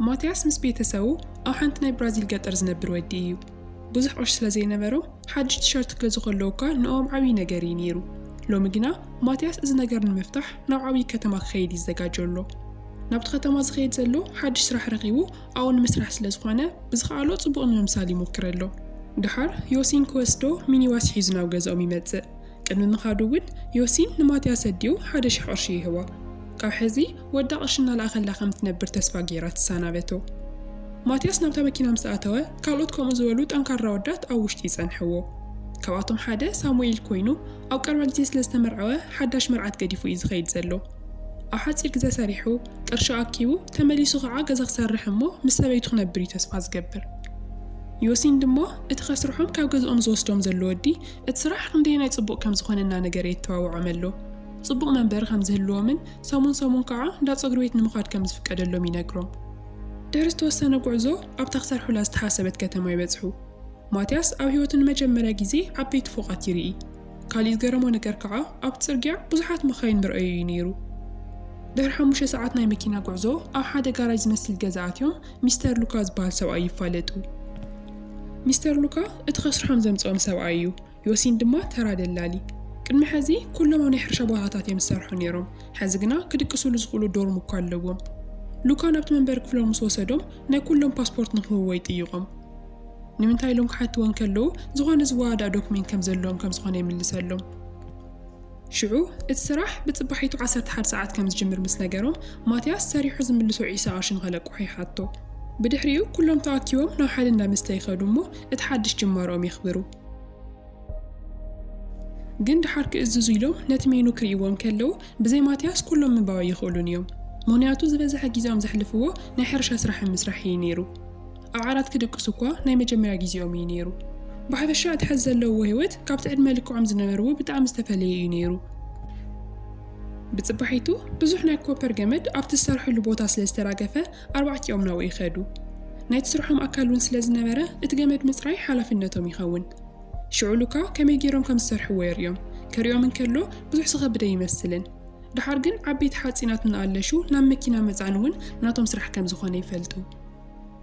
ማቲያስ ምስ ቤተሰቡ ኣብ ሓንቲ ናይ ብራዚል ገጠር ዝነብር ወዲ እዩ። ብዙሕ ቅርሺ ስለ ዘይነበሮም ሓድሽ ቲሸርት ክገዝኡ ከለዉ እኳ ንኦም ዓብዪ ነገር እዩ ነይሩ። ሎሚ ግና ማቲያስ እዚ ነገር ንምፍታሕ ናብ ዓብዪ ከተማ ክኸይድ ይዘጋጆ ኣሎ። ናብቲ ከተማ ዝኸይድ ዘሎ ሓድሽ ስራሕ ረኺቡ ኣብኡ ንምስራሕ ስለ ዝኾነ ብዝኸኣሎ ጽቡቕ ንምምሳል ይሞክር ኣሎ። ድሓር ዮሲን ክወስዶ ሚኒባስ ሒዙ ናብ ገዛኦም ይመጽእ። ቅድሚ ምኻዱ እውን ዮሲን ንማቲያስ ኣዲኡ ሓደ ሽሕ ቅርሺ ይህባ። ካብ ሕዚ ወዳ ቅርሺ እናለኣኸላ ከም ትነብር ተስፋ ገይራ ትሰናበቶ። ማቲያስ ናብታ መኪና ምስ ኣተወ ካልኦት ከምኡ ዝበሉ ጠንካራ ወዳት ኣብ ውሽጢ ይጸንሕዎ። ካብኣቶም ሓደ ሳሙኤል ኮይኑ ኣብ ቀረባ ግዜ ስለ ዝተመርዐወ ሓዳሽ መርዓት ገዲፉ እዩ ዝኸይድ ዘሎ። ኣብ ሓጺር ግዜ ሰሪሑ ቅርሺ ኣኪቡ ተመሊሱ ከዓ ገዛ ክሰርሕ እሞ ምስ ሰበይቱ ክነብር እዩ ተስፋ ዝገብር። ዮሲን ድማ እቲ ከስርሖም ካብ ገዝኦም ዝወስዶም ዘሎ ወዲ እቲ ስራሕ ክንደየናይ ጽቡቕ ከም ዝኾነ እናነገረ የተዋውዖም ኣሎ። ጽቡቕ መንበሪ ከም ዝህልዎምን ሰሙን ሰሙን ከዓ እንዳ ጸጉሪ ቤት ንምኻድ ከም ዝፍቀደሎም ይነግሮም። ድሕሪ ዝተወሰነ ጉዕዞ ኣብታ ክሰርሑላ ዝተሓሰበት ከተማ ይበጽሑ። ማቲያስ ኣብ ህይወቱ ንመጀመርያ ግዜ ዓበይቲ ፎቓት ይርኢ። ካሊእ ዝገረሞ ነገር ከዓ ኣብቲ ጽርግያ ብዙሓት መኻይን ምርኣዩ እዩ ነይሩ። ድሕሪ ሓሙሽተ ሰዓት ናይ መኪና ጉዕዞ ኣብ ሓደ ጋራጅ ዝመስል ገዛ ኣትዮም ሚስተር ሉካ ዝበሃል ሰብኣይ ይፋለጡ። ሚስተር ሉካ እቲ ከስርሖም ዘምጽኦም ሰብኣይ እዩ። ዮሲን ድማ ተራ ደላሊ። ቅድሚ ሕዚ ኩሎም ኣብ ናይ ሕርሻ ቦታታት እዮም ዝሰርሑ ነይሮም። ሕዚ ግና ክድቅስሉ ዝኽእሉ ዶርም እኳ ኣለዎም። ሉካ ናብቲ መንበሪ ክፍሎም ምስ ወሰዶም ናይ ኩሎም ፓስፖርት ንክህብዎ ይጥይቖም። ንምንታይ ኢሎም ክሓትዎ እንከለዉ ዝኾነ ዝወዳዳእ ዶክሜንት ከም ዘለዎም ከም ዝኾነ ይምልሰሎም። ሽዑ እቲ ስራሕ ብጽባሒቱ ዓሰርተ ሓደ ሰዓት ከም ዝጅምር ምስ ነገሮም ማቲያስ ሰሪሑ ዝምልሶ ዒስራ ቅርሺ ንኸለቅሖ ይሓቶ። ብድሕሪኡ ኩሎም ተኣኪቦም ናብ ሓደ እንዳ መስተ ይኸዱ እሞ እቲ ሓድሽ ጅማሮኦም የኽብሩ። ግን ድሓር ክእዝዙ ኢሎም ነቲ ሜኑ ክርእይዎ እንከለዉ ብዘይ ማቲያስ ኩሎም ምንባብ ኣይኽእሉን እዮም። ምኽንያቱ ዝበዝሐ ግዜኦም ዘሕልፍዎ ናይ ሕርሻ ስራሕን ምስራሕ እዩ ነይሩ። ኣብ ዓራት ክድቅሱ እኳ ናይ መጀመርያ ግዜኦም እዩ ነይሩ። ብሓፈሻ እቲ ሕዚ ዘለውዎ ህይወት ካብቲ ዕድመ ልክዖም ዝነበርዎ ብጣዕሚ ዝተፈለየ እዩ ነይሩ። ብጽባሒቱ ብዙሕ ናይ ኮፐር ገመድ ኣብቲ ዝሰርሕሉ ቦታ ስለ ዝተራገፈ ኣርባዕቲኦም ናብኡ ይኸዱ። ናይቲ ስርሖም ኣካል እውን ስለ ዝነበረ እቲ ገመድ ምጽራይ ሓላፍነቶም ይኸውን። ሽዑ ሉካ ከመይ ገይሮም ከም ዝሰርሕዎ የርእዮም። ከርእዮም እንከሎ ብዙሕ ዝኸብድ ኣይመስልን። ድሓር ግን ዓበይቲ ሓጺናት እናኣለሹ ናብ መኪና ምጽዓን እውን ናቶም ስራሕ ከም ዝኾነ ይፈልጡ።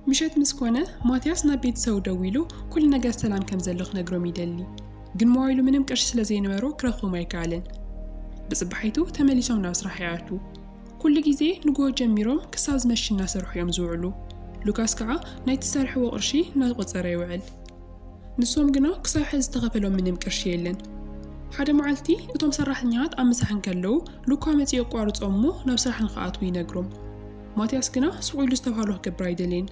ምሸት ምስ ኮነ ማቲያስ ናብ ቤተሰቡ ደዊሉ ኩሉ ነገር ሰላም ከም ዘሎ ክነግሮም ይደሊ። ግን ሞባይሉ ምንም ቅርሺ ስለ ዘይነበሮ ክረኽቦም ኣይከኣለን። ብጽባሒቱ ተመሊሶም ናብ ስራሕ ይኣትዉ። ኩሉ ግዜ ንግሆ ጀሚሮም ክሳብ ዝመሽ እናሰርሑ እዮም ዝውዕሉ። ሉካስ ከዓ ናይቲ ዝሰርሕዎ ቅርሺ እናቆጸረ ይውዕል። ንሶም ግና ክሳብ ሕዚ ዝተኸፈሎም ምንም ቅርሺ የለን። ሓደ መዓልቲ እቶም ሰራሕተኛታት ኣብ ምሳሕ እንከለዉ ሉካ መጺኡ የቋርጾም እሞ ናብ ስራሕ ንኽኣትዉ ይነግሮም። ማቲያስ ግና ስቕ ኢሉ ዝተባህሎ ክገብር ኣይደልየን።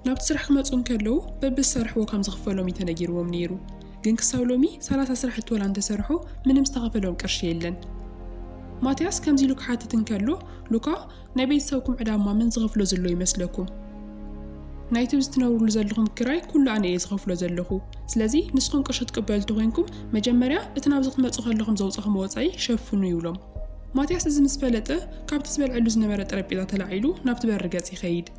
ናብቲ ስራሕ ክመጹ እንከለዉ በብዝሰርሕዎ ከም ዝኽፈሎም እዩ ተነጊርዎም ነይሩ። ግን ክሳብ ሎሚ ሰላሳ ስራሕቲ ወላ እንተሰርሑ ምንም ዝተኸፈሎም ቅርሺ የለን። ማቲያስ ከምዚ ኢሉ ክሓትት እንከሎ ሉካ ናይ ቤተሰብኩም ዕዳ እማ መን ዝኸፍሎ ዘሎ ይመስለኩም? ናይቲ ዝትነብርሉ ዘለኹም ክራይ ኩሉ ኣነ እየ ዝኸፍሎ ዘለኹ። ስለዚ ንስኹም ቅርሺ ትቅበሉ እንተኾይንኩም መጀመርያ እቲ ናብዚ ክትመጹ ከለኹም ዘውጻኹም ወጻኢ ሸፍኑ ይብሎም። ማቲያስ እዚ ምስ ፈለጠ ካብቲ ዝበልዐሉ ዝነበረ ጠረጴዛ ተላዒሉ ናብቲ በሪ ገጽ ይኸይድ።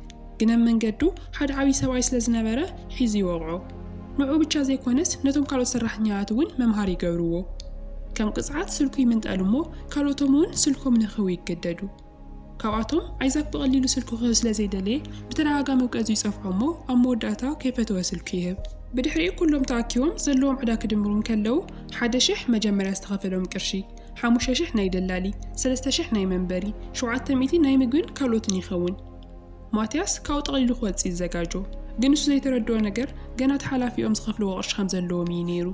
ግን ኣብ መንገዱ ሓደ ዓብዪ ሰብኣይ ስለ ዝነበረ ሒዙ ይወቕዖ። ንዑ ብቻ ዘይኮነስ ነቶም ካልኦት ሰራሕተኛታት እውን መምሃሪ ይገብርዎ። ከም ቅጽዓት ስልኩ ይምንጠል እሞ ካልኦቶም እውን ስልኮም ንክህቡ ይገደዱ። ካብኣቶም ኣይዛክ ብቐሊሉ ስልኩ ክህብ ስለ ዘይደለየ ብተደጋጋሚ ገጹ ይጸፍዖ እሞ ኣብ መወዳእታ ከይፈተወ ስልኩ ይህብ። ብድሕሪኡ ኩሎም ተኣኪቦም ዘለዎም ዕዳ ክድምሩ እንከለዉ ሓደ ሽሕ መጀመርያ ዝተኸፈሎም ቅርሺ፣ ሓሙሽተ ሽሕ ናይ ደላሊ፣ ሰለስተ ሽሕ ናይ መንበሪ፣ ሸውዓተ ሚእቲ ናይ ምግብን ካልኦትን ይኸውን። ማቲያስ ካብኡ ጠቕሊሉ ክወጽእ ይዘጋጆ። ግን እሱ ዘይተረድኦ ነገር ገና እቲ ሓላፊኦም ዝኸፍልዎ ቅርሺ ከም ዘለዎም እዩ ነይሩ።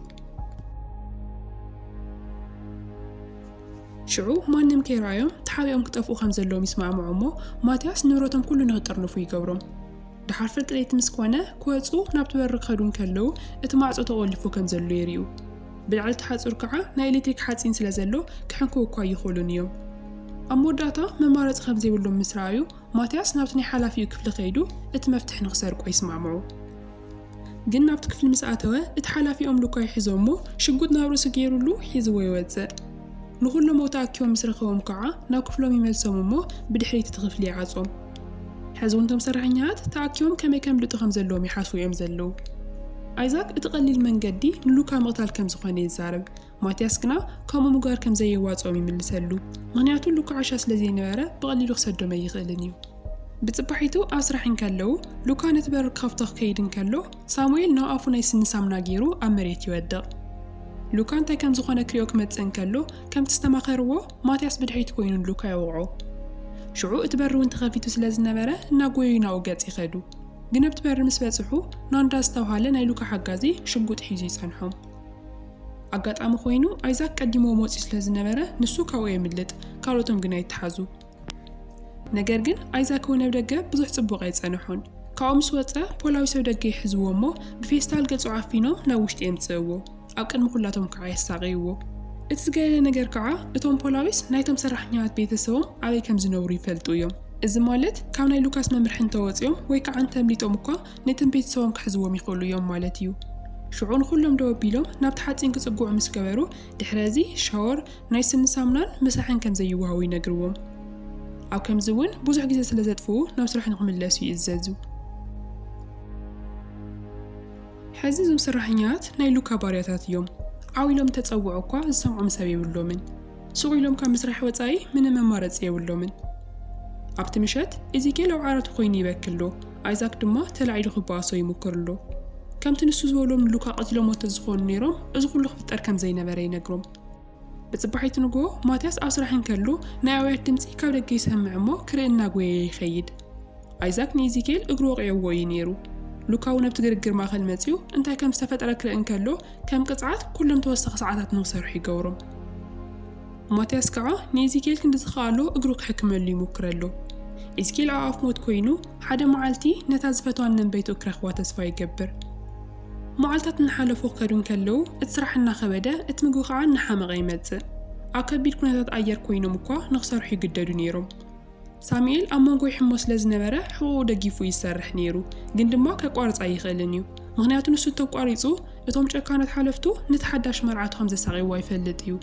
ሽዑ ማንም ከይረኣዮም ተሓቢኦም ክጠፍኡ ከም ዘለዎም ይስማዕምዑ እሞ ማቲያስ ንብረቶም ኩሉ ንክጥርንፉ ይገብሮም። ድሓር ፍርቂ ለይቲ ምስ ኮነ ክወጹ ናብቲ በሪ ክኸዱ እንከለዉ እቲ ማዕጾ ተቖሊፉ ከም ዘሎ የርእዩ። ብልዕሊ እቲ ሓጹር ከዓ ናይ ኤሌክትሪክ ሓጺን ስለ ዘሎ ክሕንክዉ እኳ ኣይኽእሉን እዮም። ኣብ መወዳእታ መማረጺ ከም ዘይብሎም ምስ ረኣዩ ማቲያስ ናብቲ ናይ ሓላፊኡ ክፍሊ ከይዱ እቲ መፍትሒ ንክሰርቆ ይስማዕምዑ። ግን ናብቲ ክፍሊ ምስ ኣተወ እቲ ሓላፊኦም ሉካ ይሕዞ እሞ ሽጉጥ ናብ ርእሱ ገይሩሉ ሒዝዎ ይወጽእ። ንኹሎም ኣብኡ ተኣኪቦም ምስ ረኸቦም ከዓ ናብ ክፍሎም ይመልሶም እሞ ብድሕሪት እቲ ክፍሊ ይዓጾም። ሕዚ እውን እቶም ሰራሕኛታት ተኣኪቦም ከመይ ከምልጡ ከም ዘለዎም ይሓስቡ እዮም ዘለዉ። ኣይዛክ እቲ ቀሊል መንገዲ ንሉካ ምቕታል ከም ዝኾነ ይዛረብ። ማቲያስ ግና ከምኡ ምግባር ከም ዘየዋጽኦም ይምልሰሉ። ምኽንያቱ ሉካ ዓሻ ስለ ዘይነበረ ብቐሊሉ ክሰዶም ኣይኽእልን እዩ። ብጽባሒቱ ኣብ ስራሕ እንከለዉ፣ ሉካ ነቲ በር ክኸፍቶ ክኸይድ እንከሎ፣ ሳሙኤል ናብ ኣፉ ናይ ስኒ ሳምና ገይሩ ኣብ መሬት ይወድቕ። ሉካ እንታይ ከም ዝኾነ ክሪኦ ክመጽእ እንከሎ፣ ከምቲ ዝተማኸርዎ፣ ማትያስ ብድሕሪት ኮይኑ ንሉካ ይወቕዖ። ሽዑ እቲ በሪ እውን ተኸፊቱ ስለ ዝነበረ፣ እናጎየዩ ናብኡ ገጽ ይኸዱ። ግን ኣብቲ በሪ ምስ በጽሑ፣ ናንዳ ዝተባህለ ናይ ሉካ ሓጋዚ ሽጉጥ ሒዙ ይጸንሖም። ኣጋጣሚ ኮይኑ፣ ኣይዛክ ቀዲሞ መጺኡ ስለ ዝነበረ፣ ንሱ ካብኡ የምልጥ፣ ካልኦቶም ግና ይተሓዙ። ነገር ግን ኣይዛክ እውን ኣብ ደገ ብዙሕ ጽቡቕ ኣይጸንሖን። ካብኡ ምስ ወጸ፣ ፖላዊስ ኣብ ደገ ይሕዝዎ እሞ፣ ብፌስታል ገጹ ዓፊኖም ናብ ውሽጢ የምጽእዎ። ኣብ ቅድሚ ኩላቶም ከዓ የሳቕይዎ። እቲ ዝገለለ ነገር ከዓ፣ እቶም ፖላዊስ ናይቶም ሰራሕኛታት ቤተሰቦም ኣበይ ከም ዝነብሩ ይፈልጡ እዮም። እዚ ማለት፣ ካብ ናይ ሉካስ መምርሒ እንተወጺኦም ወይ ከዓ እንተምሊጦም እኳ፣ ነቶም ቤተሰቦም ክሕዝዎም ይኽእሉ እዮም ማለት እዩ። ሽዑ ንኹሎም ደው ኣቢሎም ናብቲ ሓጺን ክጽግዑ ምስ ገበሩ፣ ድሕሪ እዚ ሻወር፣ ናይ ስኒ ሳሙናን ምሳሕን ከም ዘይወሃቡ ይነግርዎም። ኣብ ከምዚ እውን ብዙሕ ግዜ ስለ ዘጥፍኡ ናብ ስራሕ ንክምለሱ ይእዘዙ። ሕዚ እዞም ሰራሕኛታት ናይ ሉካ ባርያታት እዮም። ዓው ኢሎም ተጸውዑ እኳ ዝሰምዖም ሰብ የብሎምን። ሱቕ ኢሎም ካብ ምስራሕ ወጻኢ ምንም መማረጺ የብሎምን። ኣብቲ ምሸት፣ ኢዚኬል ኣብ ዓራቱ ኮይኑ ይበኪ ኣሎ። ኣይዛክ ድማ ተላዒሉ ክበኣሶ ይሙክር ኣሎ። ከምቲ ንሱ ዝበሎም ንሉካ ቀቲሎሞ እንተዝኾኑ ነይሮም፣ እዚ ኩሉ ክፍጠር ከም ዘይነበረ ይነግሮም። ብጽባሒቱ ንግሆ፣ ማትያስ ኣብ ስራሕ እንከሎ፣ ናይ ኣውያት ድምጺ ካብ ደገ ይሰምዕ እሞ ክርኢ እናጎየየ ይኸይድ። ኣይዛክ ንኢዚኬል እግሩ ወቒዕዎ እዩ ነይሩ። ሉካ እውን ኣብቲ ግርግር ማእከል መጺኡ እንታይ ከም ዝተፈጠረ ክርኢ እንከሎ፣ ከም ቅጽዓት ኩሎም ተወሳኺ ሰዓታት ንኽሰርሑ ይገብሮም። ማትያስ ከኣ ንኢዚኬል ክንዲ ዝኸኣሎ እግሩ ክሕክመሉ ይሙክር ኣሎ። ኢዚኬል ኣብ ኣፍ ሞት ኮይኑ፣ ሓደ መዓልቲ ነታ ዝፈትዋን ነንበይትኡ ክረኽባ ተስፋ ይገብር። መዓልታት እናሓለፉ ክኸዱ እንከለዉ፣ እቲ ስራሕ እናኸበደ፣ እቲ ምግቢ ከኣ እናሓመቐ ይመጽእ። ኣብ ከቢድ ኩነታት ኣየር ኮይኖም እኳ ንኽሰርሑ ይግደዱ ነይሮም። ሳሙኤል ኣብ መንጎ ይሕሞ ስለ ዝነበረ፣ ሕቖኡ ደጊፉ ይሰርሕ ነይሩ፣ ግን ድማ ከቋርጽ ኣይኽእልን እዩ። ምኽንያቱ ንሱ እንተቋሪጹ፣ እቶም ጨካናት ሓለፍቱ ነቲ ሓዳሽ መርዓቱ ከም ዘሳቕይዎ ይፈልጥ እዩ።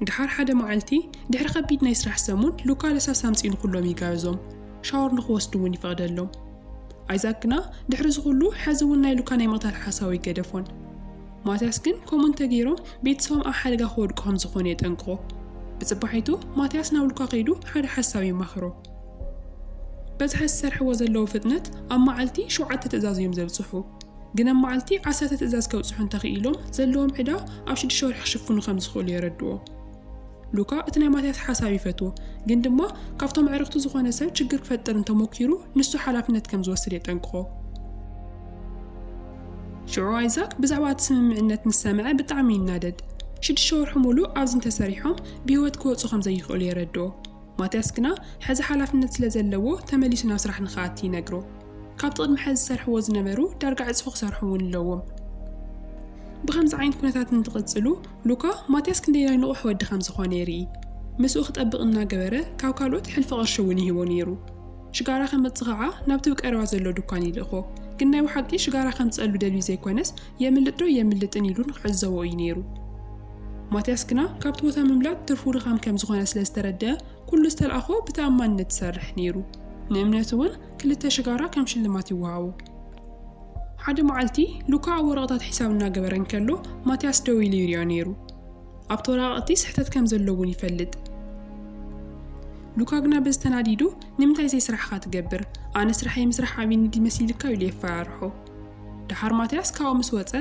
ድሓር ሓደ መዓልቲ፣ ድሕሪ ከቢድ ናይ ስራሕ ሰሙን፣ ሉካ ለሳስ ኣምጺኡ ንኹሎም ይጋብዞም። ሻወር ንኽወስዱ እውን ይፈቕደሎም። ኣይዛክ ግና፣ ድሕሪ እዚ ኩሉ፣ ሕዚ እውን ናይ ሉካ ናይ ምቕታል ሓሳቡ ኣይገደፎን። ማትያስ ግን፣ ከምኡ እንተገይሮም፣ ቤተሰቦም ኣብ ሓደጋ ክወድቁ ከም ዝኾነ የጠንቅቖ። ብጽባሒቱ፣ ማትያስ ናብ ሉካ ከይዱ ሓደ ሓሳብ የማኽሮ። በዚ ሕዚ ዝሰርሕዎ ዘለዉ ፍጥነት፣ ኣብ መዓልቲ ሸውዓተ ትእዛዝ እዮም ዘብጽሑ። ግን ኣብ መዓልቲ ዓሰርተ ትእዛዝ ከብጽሑ እንተኽኢሎም፣ ዘለዎም ዕዳ ኣብ ሽዱሽተ ወርሒ ክሽፍኑ ከም ዝኽእሉ የረድኦ። ሉካ እቲ ናይ ማትያስ ሓሳብ ይፈትዎ፣ ግን ድማ ካብቶም ኣዕሩኽቱ ዝኾነ ሰብ ችግር ክፈጥር እንተሞኪሩ፣ ንሱ ሓላፍነት ከም ዝወስድ የጠንቅቖ። ሽዑ ኣይዛክ ብዛዕባ እቲ ስምምዕነት ምስ ሰምዐ ብጣዕሚ ይናደድ። ሽዱሽተ ወርሒ ሙሉእ ኣብዚ እንተሰሪሖም ብህይወት ክወጹ ከም ዘይኽእሉ የረድኦ። ማትያስ ግና ሕዚ ሓላፍነት ስለ ዘለዎ ተመሊሱ ናብ ስራሕ ንኽኣቲ ይነግሮ። ካብቲ ቅድሚ ሕዚ ዝሰርሕዎ ዝነበሩ ዳርጋ ዕጽፊ ክሰርሑ እውን ኣለዎም። ብኸምዚ ዓይነት ኩነታት እንትቕጽሉ፣ ሉካ ማትያስ ክንደየናይ ንቑሕ ወዲ ከም ዝኾነ የርኢ። ምስኡ ክጠብቕ እናገበረ ካብ ካልኦት ሕልፊ ቅርሺ እውን ይህቦ ነይሩ። ሽጋራ ከመጽእ ኸዓ ናብቲ ብቀረባ ዘሎ ድኳን ይልእኾ። ግን ናይ ብሓቂ ሽጋራ ከምጽኣሉ ደልዩ ዘይኮነስ፣ የምልጥ ዶ የምልጥን ኢሉ ንክዕዘቦ እዩ ነይሩ። ማትያስ ግና ካብቲ ቦታ ምምላጥ ትርፉ ድኻም ከም ዝኾነ ስለ ዝተረድአ፣ ኩሉ ዝተልኣኾ ብተኣማንነት ይሰርሕ ነይሩ። ንእምነቱ እውን ክልተ ሽጋራ ከም ሽልማት ይወሃቦ። ሓደ መዓልቲ ሉካ ኣብ ወረቐታት ሒሳብ እናገበረ እንከሎ ማትያስ ደው ኢሉ ይሪኦ ነይሩ። ኣብቲ ወረቓቕቲ ስሕተት ከም ዘሎ እውን ይፈልጥ። ሉካ ግና በዚ ተናዲዱ፣ "ንምንታይ ዘይስራሕኻ ትገብር? ኣነ ስራሐይ ምስራሕ ዓብይኒ ድዩ መሲልካ?" ኢሉ የፈራርሖ። ደሓር ማትያስ ካብኡ ምስ ወጸ፣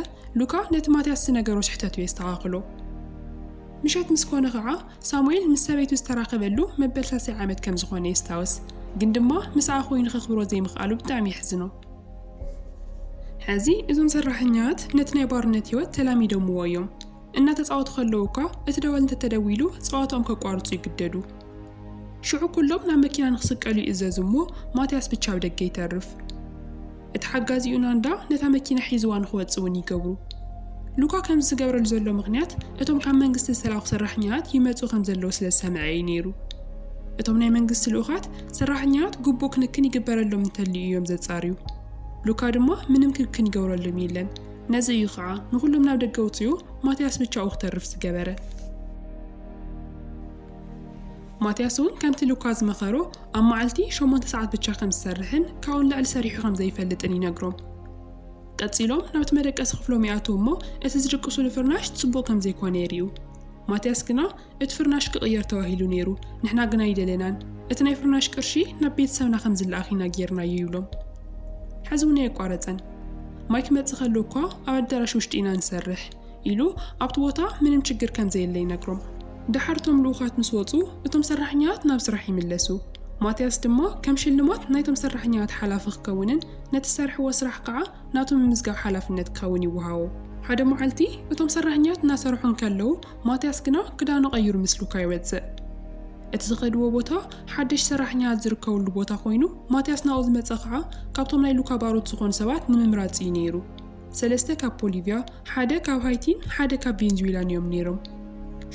ሉካ ነቲ ማትያስ ዝነገሮ ስሕተቱ የስተኻኽሎ። ምሸት ምስ ኮነ ኸዓ፣ ሳሙኤል ምስ ሰበይቱ ዝተራኸበሉ መበል ሳልሳይ ዓመት ከም ዝኾነ የስታውስ። ግን ድማ ምስኣ ኮይኑ ከኽብሮ ዘይምኽኣሉ ብጣዕሚ የሕዝኖ። ሕዚ እዞም ሰራሕኛታት ነቲ ናይ ባርነት ህይወት ተላሚዶምዎ እዮም። እናተጻወቱ ከለዉ እኳ እቲ ደወል እንተተደዊሉ ጸዋትኦም ከቋርጹ ይግደዱ። ሽዑ ኩሎም ናብ መኪና ንኽስቀሉ ይእዘዙ እሞ ማትያስ ብቻ ኣብ ደገ ይተርፍ። እቲ ሓጋዚኡ ናንዳ ነታ መኪና ሒዝዋ ንኽወጽእ እውን ይገብሩ። ሉካ ከምዚ ዝገብረሉ ዘሎ ምኽንያት እቶም ካብ መንግስቲ ዝተላእኩ ሰራሕኛታት ይመጹ ከም ዘለዉ ስለ ዝሰምዐ እዩ ነይሩ። እቶም ናይ መንግስቲ ልኡኻት ሰራሕኛታት ግቡእ ክንክን ይግበረሎም እንተልዩ እዮም ዘጻርዩ። ሉካ ድማ ምንም ክንክን ይገብረሎም የለን። ነዚ እዩ ኸዓ ንኹሎም ናብ ደገ ኣውጺኡ ማትያስ ብቻኡ ክተርፍ ዝገበረ። ማትያስ እውን ከምቲ ሉካ ዝመኸሮ ኣብ መዓልቲ ሸሞንተ ሰዓት ብቻ ከም ዝሰርሕን ካብኡ ንላዕሊ ሰሪሑ ከም ዘይፈልጥን ይነግሮም። ቀጺሎም ናብቲ መደቀሲ ክፍሎም ይኣትዉ እሞ እቲ ዝድቅሱሉ ፍርናሽ ጽቡቕ ከም ዘይኮነ የርእዩ። ማትያስ ግና እቲ ፍርናሽ ክቕየር ተባሂሉ ነይሩ፣ ንሕና ግና ኣይደለናን። እቲ ናይ ፍርናሽ ቅርሺ ናብ ቤተሰብና ከም ዝለኣኽ ኢና ጌርናዮ ይብሎም። ሕዚ እውን ኣየቋረጸን። ማይ ክመጽእ ከሎ እኳ ኣብ ኣዳራሽ ውሽጢ ኢና ንሰርሕ ኢሉ ኣብቲ ቦታ ምንም ችግር ከም ዘየለ ይነግሮም። ደሓር እቶም ልኡኻት ምስ ወጹ እቶም ሰራሕኛታት ናብ ስራሕ ይምለሱ። ማትያስ ድማ ከም ሽልማት ናይቶም ሰራሕኛታት ሓላፊ ክከውንን ነቲ ዝሰርሕዎ ስራሕ ከዓ ናቱ ምምዝጋብ ሓላፍነት ክኸውን ይወሃቦ። ሓደ መዓልቲ እቶም ሰራሕኛታት እናሰርሑ እንከለዉ ማትያስ ግና ክዳኑ ቀይሩ ምስ ሉካ ይወጽእ። እቲ ዝኸድዎ ቦታ ሓደሽ ሰራሕኛታት ዝርከብሉ ቦታ ኮይኑ ማትያስ ናብኡ ዝመጸ ከዓ ካብቶም ናይ ሉካ ባሮት ዝኾኑ ሰባት ንምምራጽ እዩ ነይሩ። ሰለስተ ካብ ቦሊቪያ፣ ሓደ ካብ ሃይቲን ሓደ ካብ ቬንዙዌላን እዮም ነይሮም።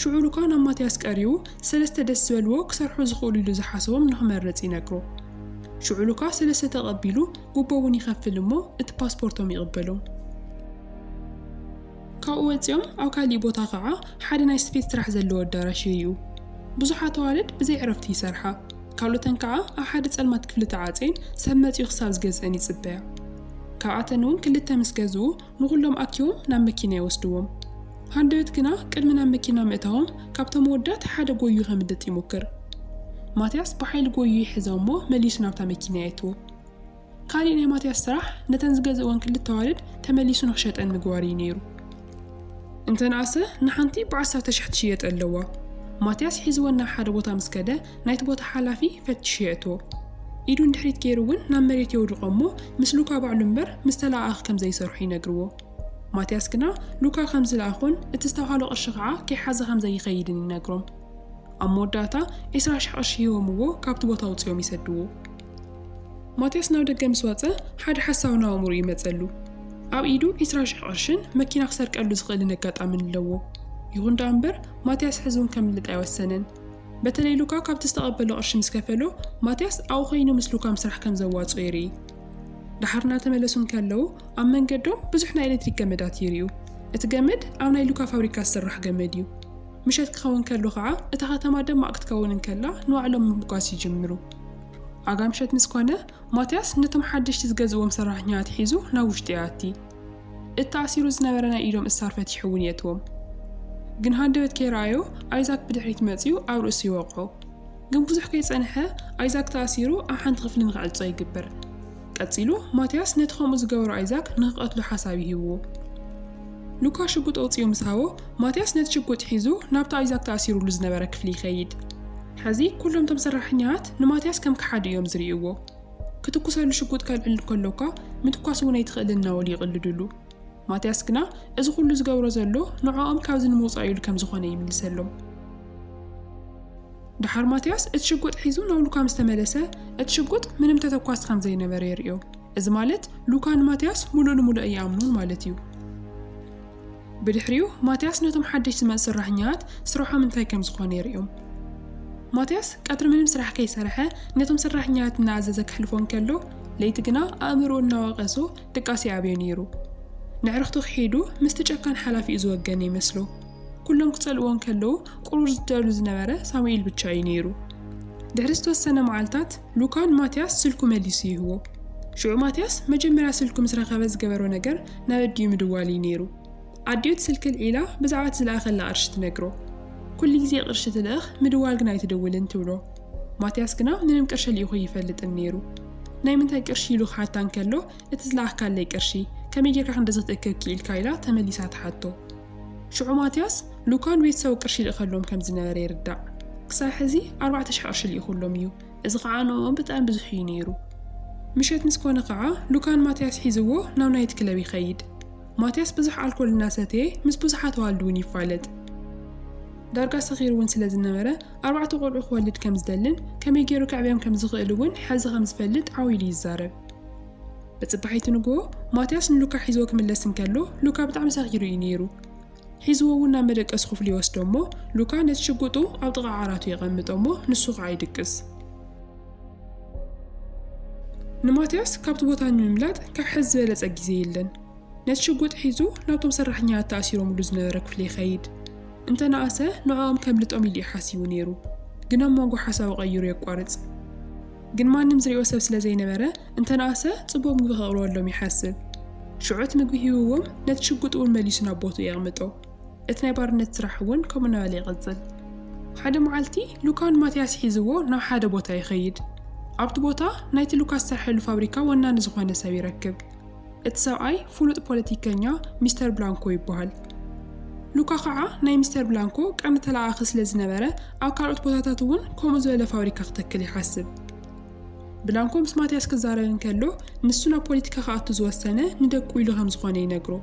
ሽዑ ሉካ ናብ ማትያስ ቀሪቡ ሰለስተ ደስ ዝበልዎ ክሰርሑ ዝኽእሉ ኢሉ ዝሓሰቦም ንኽመርጽ ይነግሮ። ሽዑ ሉካ ሰለስተ ተቐቢሉ ጉቦ እውን ይኸፍል እሞ እቲ ፓስፖርቶም ይቕበሎም። ካብኡ ወፂኦም ኣብ ካሊእ ቦታ ከዓ ሓደ ናይ ስፌት ስራሕ ዘለዎ ኣዳራሽ ይርእዩ። ብዙሓት ኣዋልድ ብዘይ ዕረፍቲ ይሰርሓ፣ ካልኦተን ከዓ ኣብ ሓደ ፀልማት ክፍሊ ተዓፅየን ሰብ መፂኡ ክሳብ ዝገዝአን ይፅበያ። ካብኣተን እውን ክልተ ምስ ገዝኡ ንኹሎም ኣኪቦም ናብ መኪና ይወስድዎም። ሃንደበት ግና ቅድሚ ናብ መኪና ምእታዎም ካብቶም ኣወዳት ሓደ ጎዩ ከምልጥ ይሞክር። ማትያስ ብሓይሊ ጎዩ ይሕዞ እሞ መሊሱ ናብታ መኪና የእትዎ። ካሊእ ናይ ማትያስ ስራሕ ነተን ዝገዝእወን ክልተ ኣዋልድ ተመሊሱ ንኽሸጠን ምግባር እዩ ነይሩ። እንተንኣሰ ንሓንቲ ብዓሰርተ ሽሕ ትሽየጥ ኣለዋ። ማትያስ ሒዝወን ናብ ሓደ ቦታ ምስ ከደ ናይቲ ቦታ ሓላፊ ፈቲሹ የእትዎ። ኢዱ ንድሕሪት ገይሩ እውን ናብ መሬት የውድቖ እሞ ምስ ሉካ ባዕሉ እምበር ምስ ተለኣኣኺ ከም ዘይሰርሑ ይነግርዎ። ማትያስ ግና ሉካ ከም ዝለኣኾን እቲ ዝተባህሎ ቅርሺ ከዓ ከይሓዘ ከም ዘይኸይድን ይነግሮም። ኣብ መወዳእታ ዒስራ ሽሕ ቅርሺ ሂቦምዎ ካብቲ ቦታ ኣውፂኦም ይሰድዎ። ማትያስ ናብ ደገ ምስ ወፀ ሓደ ሓሳብ ናብ ኣእምሮኡ ይመፀሉ። ኣብ ኢዱ ዒስራ ሽሕ ቅርሽን መኪና ክሰርቀሉ ዝኽእልን ኣጋጣምን ኣለዎ። ይኹን ደኣ እምበር ማትያስ ሕዚ እውን ከምልጥ ኣይወሰነን። በተለይ ሉካ ካብቲ ዝተቐበሎ ቅርሺ ምስ ከፈሎ ማትያስ ኣብኡ ኮይኑ ምስ ሉካ ምስራሕ ከም ዘዋፅኦ ይርኢ። ደሓር እናተመለሱ እንከለዉ ኣብ መንገዶም ብዙሕ ናይ ኤሌክትሪክ ገመዳት ይርእዩ። እቲ ገመድ ኣብ ናይ ሉካ ፋብሪካ ዝስራሕ ገመድ እዩ። ምሸት ክኸውን ከሎ ከዓ እታ ከተማ ደማቕ ክትከውን እንከላ ንባዕሎም ምብጋስ ይጅምሩ። ኣጋ ምሸት ምስ ኮነ ማትያስ ነቶም ሓደሽቲ ዝገዝእዎም ሰራሕኛታት ሒዙ ናብ ውሽጢ ይኣቲ። እቲ ተኣሲሩ ዝነበረ ናይ ኢዶም እሳር ፈቲሑ እውን የእትዎም። ግን ሃንደበት ከይረኣዮ ኣይዛክ ብድሕሪት መፂኡ ኣብ ርእሱ ይወቕዖ። ግን ብዙሕ ከይፀንሐ ኣይዛክ ተኣሲሩ ኣብ ሓንቲ ክፍሊ ንክዕጾ ይግበር። ቀጺሉ ማትያስ ነቲ ከምኡ ዝገበሮ ኣይዛክ ንክቐትሎ ሓሳብ ይህብዎ። ሉካ ሽጉጥ ኣውፂኡ ምስ ሃቦ ማትያስ ነቲ ሽጉጥ ሒዙ ናብቲ ኣይዛክ ተኣሲሩሉ ዝነበረ ክፍሊ ይኸይድ። ሕዚ ኩሎም እቶም ሰራሕኛታት ንማትያስ ከም ከሓዲ እዮም ዝርእይዎ። ክትኩሰሉ ሽጉጥ ከልዕል እንከሎ እኳ ምትኳስ እውን ኣይትኽእልን እናበሉ ይቕልድሉ። ማትያስ ግና እዚ ኩሉ ዝገብሮ ዘሎ ንዕኦም ካብዚ ንምውፃእ ኢሉ ከም ዝኾነ ይምልሰሎም። ደሓር ማትያስ እቲ ሽጉጥ ሒዙ ናብ ሉካ ምስ ተመለሰ እቲ ሽጉጥ ምንም ተተኳሲ ከም ዘይነበረ የርእዮ። እዚ ማለት ሉካ ንማትያስ ሙሉእ ንሙሉእ ኣይኣምኑን ማለት እዩ። ብድሕሪኡ ማትያስ ነቶም ሓደሽቲ ዝመፁ ሰራሕኛታት ስርሖም እንታይ ከም ዝኾነ የርእዮም። ማትያስ ቀትሪ ምንም ስራሕ ከይሰርሐ ነቶም ሰራሕኛታት እናኣዘዘ ከሕልፎ እንከሎ ለይቲ ግና ኣእምርኡ እናወቐሶ ድቃስ ይኣብዮ ነይሩ። ንዕርኽቱ ክሒዱ ምስቲ ጨካን ሓላፊኡ ዝወገነ ይመስሎ። ኩሎም ክጸልእዎ እንከለዉ ቁሩር ዝደሉ ዝነበረ ሳሙኤል ብቻ እዩ ነይሩ። ድሕሪ ዝተወሰነ መዓልታት ሉካ ንማትያስ ስልኩ መሊሱ ይህቦ። ሽዑ ማትያስ መጀመርያ ስልኩ ምስ ረኸበ ዝገበሮ ነገር ናብ ኣዲኡ ምድዋል እዩ ነይሩ። ኣዲኡ እቲ ስልኪ ኣልዒላ ብዛዕባ እቲ ዝለኣኸላ ቅርሺ ትነግሮ። ኩሉ ግዜ ቅርሺ ትልእኽ ምድዋል ግን ኣይትደውልን ትብሎ። ማትያስ ግና ምንም ቅርሺ ልኢኹ ይፈልጥን ነይሩ። ናይ ምንታይ ቅርሺ ኢሉ ክሓታ እንከሎ እቲ ዝለኣኽካለይ ቅርሺ ከመይ ጌርካ ክንደዚ ክትእክብ ክኢልካ ኢላ ተመሊሳ ትሓቶ። ሽዑ ማትያስ ሉካ ንቤተሰቡ ቅርሺ ይልእኸሎም ከም ዝነበረ ይርዳእ። ክሳብ ሕዚ ኣርባዕተ ሽሕ ቅርሺ ልኢኹሎም እዩ። እዚ ከዓ ንዕኦም ብጣዕሚ ብዙሕ እዩ ነይሩ። ምሸት ምስ ኮነ ከዓ ሉካ ንማትያስ ሒዝዎ ናብ ናይት ክለብ ይኸይድ። ማትያስ ብዙሕ ኣልኮል እናሰተየ ምስ ብዙሓት ኣዋልድ እውን ይፋለጥ። ዳርጋ ሰኺሩ እውን ስለ ዝነበረ ኣርባዕተ ቆልዑ ክወልድ ከም ዝደልን ከመይ ገይሩ ከዕብዮም ከም ዝኽእል እውን ሕዚ ከም ዝፈልጥ ዓው ኢሉ ይዛረብ። ብፅባሒቱ ንግሆ ማትያስ ንሉካ ሒዝዎ ክምለስ እንከሎ ሉካ ብጣዕሚ ሰኺሩ እዩ ነይሩ። ሒዝዎ እውን ናብ መደቀሲ ክፍሉ ይወስዶ እሞ ሉካ ነቲ ሽጉጡ ኣብ ጥቓ ዓራቱ የቐምጦ እሞ ንሱ ከዓ ይድቅስ። ንማትያስ ካብቲ ቦታ ንምምላጥ ካብ ሕዚ ዝበለጸ ግዜ የለን። ነቲ ሽጉጥ ሒዙ ናብቶም ሰራሕኛታት ተኣሲሮምሉ ዝነበረ ክፍሊ ይኸይድ። እንተነኣሰ ንዕኦም ከምልጦም ኢሉ እዩ ሓሲቡ ነይሩ። ግን ኣብ መንጎ ሓሳቡ ቀይሩ የቋርጽ። ግን ማንም ዝሪኦ ሰብ ስለ ዘይነበረ እንተነኣሰ ጽቡቕ ምግቢ ከቕርበሎም ይሓስብ። ሽዑ እቲ ምግቢ ሂብዎም ነቲ ሽጉጥ እውን መሊሱ ናብ ቦትኡ የቕምጦ። እቲ ናይ ባርነት ስራሕ እውን ከምኡ እናበለ ይቕጽል። ሓደ መዓልቲ ሉካ ንማትያስ ሒዝዎ ናብ ሓደ ቦታ ይኸይድ። ኣብቲ ቦታ ናይቲ ሉካ ዝሰርሐሉ ፋብሪካ ወናኒ ዝኾነ ሰብ ይረክብ። እቲ ሰብኣይ ፍሉጥ ፖለቲከኛ ሚስተር ብላንኮ ይበሃል። ሉካ ከዓ ናይ ሚስተር ብላንኮ ቀንዲ ተለኣኣኺ ስለ ዝነበረ፣ ኣብ ካልኦት ቦታታት እውን ከምኡ ዝበለ ፋብሪካ ክተክል ይሓስብ። ብላንኮ ምስ ማትያስ ክዛረብ እንከሎ፣ ንሱ ናብ ፖለቲካ ክኣቱ ዝወሰነ ንደቁ ኢሉ ከም ዝኾነ ይነግሮ።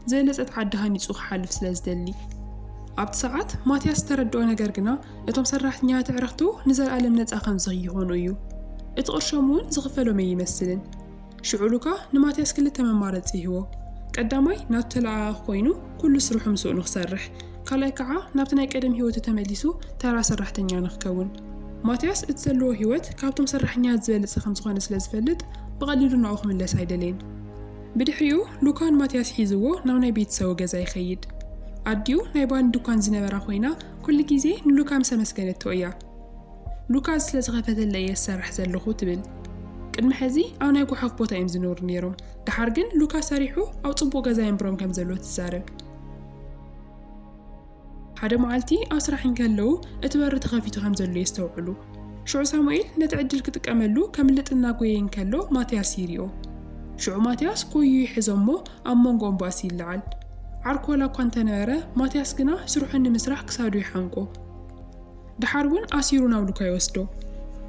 ዝበለጸት ዓዲ ሃኒጹ ክሓልፍ ስለ ዝደሊ። ኣብቲ ሰዓት ማትያስ ዝተረድኦ ነገር ግና፣ እቶም ሰራሕተኛታት ኣዕርኽቱ ንዘለኣለም ነጻ ከም ዝኾኑ እዩ። እቲ ቅርሾም እውን ዝኽፈሎም ኣይመስልን። ሽዑ ሉካ ንማትያስ ክልተ መማረጺ ይህቦ። ቀዳማይ ናቱ ተለኣኣኺ ኮይኑ ኩሉ ስርሑ ምስኡ ንኽሰርሕ፣ ካልኣይ ከዓ ናብቲ ናይ ቀደም ህይወቱ ተመሊሱ ተራ ሰራሕተኛ ንኽከውን። ማትያስ እቲ ዘለዎ ህይወት ካብቶም ሰራሕተኛታት ዝበለጸ ከም ዝኾነ ስለ ዝፈልጥ፣ ብቐሊሉ ናብኡ ክምለስ ኣይደለየን። ብድሕሪኡ ሉካ ንማትያስ ሒዝዎ ናብ ናይ ቤተሰቡ ገዛ ይኸይድ። ኣዲኡ ናይ ባኒ ድኳን ዝነበራ ኮይና፣ ኩሉ ግዜ ንሉካ ምስ ኣመስገነቶ እያ። ሉካ እዚ ስለ ዝኸፈተለይ እየ ዝሰርሕ ዘለኹ ትብል። ቅድሚ ሕዚ ኣብ ናይ ጓሓፍ ቦታ እዮም ዝነብሩ ነይሮም። ደሓር ግን ሉካ ሰሪሑ ኣብ ጽቡቕ ገዛ የንብሮም ከም ዘሎ ትዛረብ። ሓደ መዓልቲ ኣብ ስራሕ እንከለዉ እቲ በሪ ተኸፊቱ ከም ዘሎ የስተውዕሉ። ሽዑ ሳሙኤል ነቲ ዕድል ክጥቀመሉ ከምልጥ እናጎየ እንከሎ ማትያስ ይሪኦ። ሽዑ ማትያስ ኮዩ ይሕዞ እሞ ኣብ መንጎኦም ባእሲ ይለዓል። ዓርኩ ዋላ እኳ እንተነበረ፣ ማትያስ ግና ስርሑ ንምስራሕ ክሳዱ ይሓንቆ። ደሓር እውን ኣሲሩ ናብ ሉካ ይወስዶ።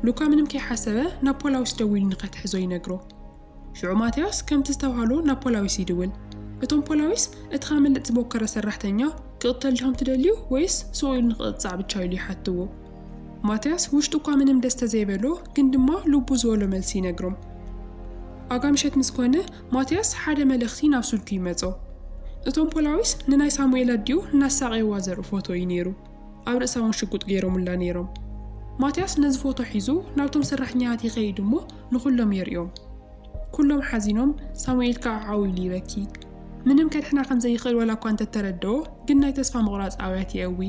ሉካ ምንም ከይሓሰበ ናብ ፖላዊስ ደዊሉ ንኸትሕዞ ይነግሮ። ሽዑ ማትያስ ከምቲ ዝተባህሎ ናብ ፖላዊስ ይድውል። እቶም ፖላዊስ እቲ ከምልጥ ዝሞከረ ሰራሕተኛ ክቕተል ዲኹም ትደልዩ ወይስ ስቕ ኢሉ ንክቕጻዕ ብቻ ኢሉ ይሓትዎ። ማትያስ ውሽጡ እኳ ምንም ደስ ተዘይበሎ ግን ድማ ልቡ ዝበሎ መልሲ ይነግሮም። ኣጋ ምሸት ምስ ኮነ ማትያስ ሓደ መልእኽቲ ናብ ስልኩ ይመጾ። እቶም ፖላዊስ ንናይ ሳሙኤል ኣዲኡ እናሳቐይዋ ዘርኢ ፎቶ እዩ ነይሩ። ኣብ ርእሳ እውን ሽጉጥ ገይሮምላ ነይሮም። ማትያስ ነዚ ፎቶ ሒዙ ናብቶም ሰራሕተኛታት ይኸይድ እሞ ንኹሎም የርእዮም። ኩሎም ሓዚኖም፣ ሳሙኤል ከዓ ዓው ኢሉ ይበኪ። ምንም ከድሕና ከም ዘይኽእል ዋላ እኳ እንተተረድኦ ግን ናይ ተስፋ ምቑራጽ ኣውያት የእዊ።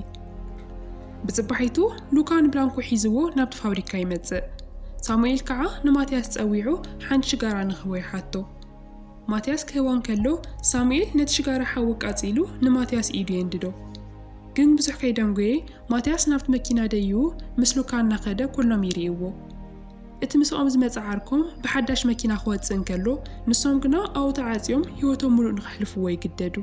ብጽባሒቱ ሉካ ንብላንኮ ሒዝዎ ናብቲ ፋብሪካ ይመጽእ። ሳሙኤል ከዓ ንማትያስ ጸዊዑ ሓንቲ ሽጋራ ንክህቦ ይሓቶ። ማትያስ ክህቦ እንከሎ ሳሙኤል ነቲ ሽጋራ ሓዊ ኣቃጺሉ ንማትያስ ኢዱ የንድዶ። ግን ብዙሕ ከይደንጎየ ማትያስ ናብቲ መኪና ደይቡ ምስ ሉካ እናኸደ ኩሎም ይርእይዎ። እቲ ምስኦም ዝመጸ ዓርኮም ብሓዳሽ መኪና ክወጽእ እንከሎ ንሶም ግና ኣብኡ ተዓጽዮም ህይወቶም ምሉእ ንኸሕልፍዎ ይግደዱ።